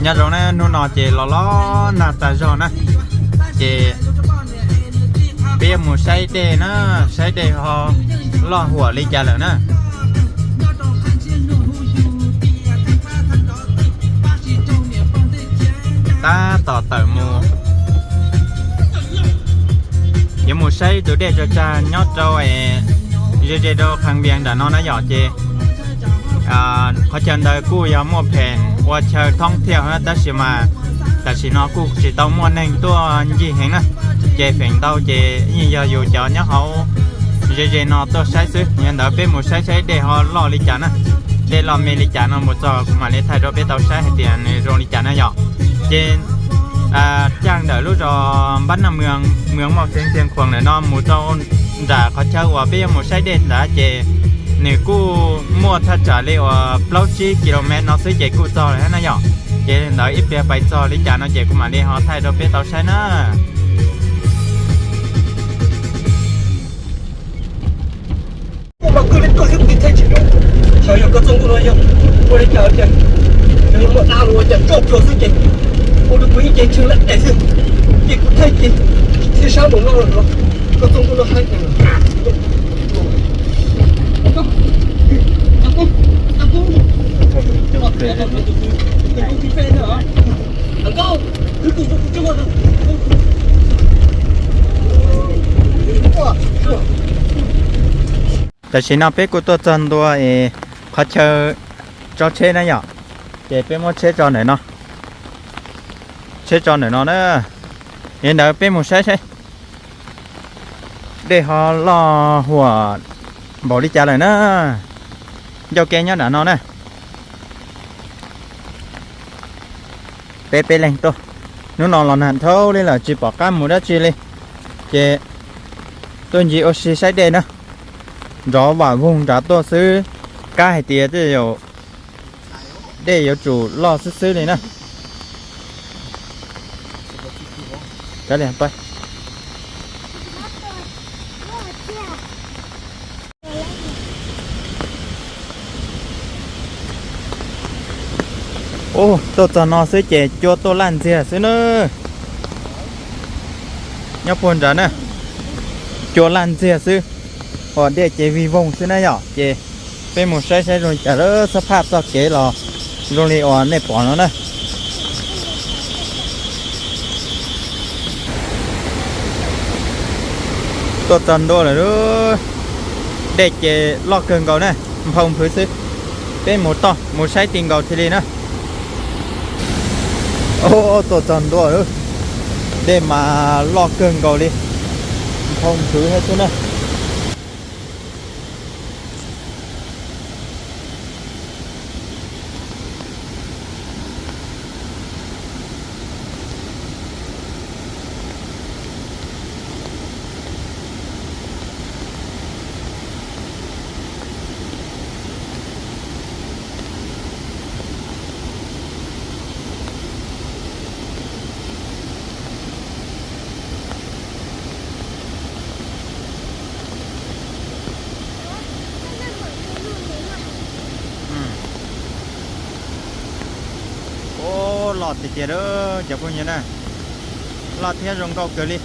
Nyob zoo na, hnub no ces los los nag tas zog na, ces peb yuav mus saib dej na, saib dej ho loj huam li cas lawm na. Tab tom tawm mus, yuav mus saib tus dej tsaws tsag nyob rau ze ze rau Kham Vias nram no na yom, ces qhov chaw ntawd kuj yog muaj pheem ua chaw thoob thiaj na, tab sis mas tam sim no kuj tsis tau muaj neeg tuaj ncig heev na, ces feem ntau ces yeej yog yus cov nyob hauv ze ze no tuaj saib xwb. Yog ntawd peb mus saib saib dej ho loj li cas na, dej loj me li cas no mus txog kuv mam li thaij rau peb tau saib hais tias nws zoo li cas na yom. Ces caag ntawm lub zos Npab Naj Mws, Mws Moj Xeev Xeev Khuam ntawm no mus rau nram qhov chaw uas peb yuav mus saib dej ntawd ces nws kuj muaj thaj tsam li uas plaub tsib kilomev no xwb ces kuj txog lawm na yom. Ces ntawd ib pliag pais txog li cas no ces kuv mam li ho thaij rau peb tau saib na. Xyov yog koj txoj nkauj no yog ua li cas tias, yog muaj dab los ua cas tso plhuav xwb ces ua rau kuv ib ce tshee lawm xwb, ces kuv thaij ces thiaj sab mus no los. Koj txoj nkauj no hais tias, tam sim no peb kuj tuaj txog ntua es qhov chaw tso tsheb na yom, ces peb muab tsheb tso ntawm no, tsheb tso ntawm no na. Li ntawd peb mus saib saib dej ho loj huam npaum li cas lawm na. Ncauj ke nyob nram no na. Peb peb leeg tuaj, hnub no los nag dhau li lawm tsis pom qab mus dab tsi li, ces tuaj ncig ua si saib dej na. Nrov vam voog nrad tuaj xwb, kab hais tias tej zaum dej yuav tsum loj xwb xwb li na. Ub, tuaj txog no xwb ces cua tuaj laj ntxiag xwb na. Nyob puag nrad na, cua laj ntxiag xwb, hos dej ces vig voog xwb na yom. Ces peb mus saib saib zoo li cas lawm, xab phaj txoj kev los zoo li uas nej pom no na. Tuaj txog ntua lawm, dej ces loj kawg nkaus na, nphau nphwv xwb. Peb mus toj mus saib ti nkaus thiaj li na. Tuaj txog ntua lawm, dej mas loj kawg nkaus li, nphau nphwv thiab xwb na. Ub, loj tiag tiag lawm cov phooj ywg na, loj thiab zoo nkauj kawg li.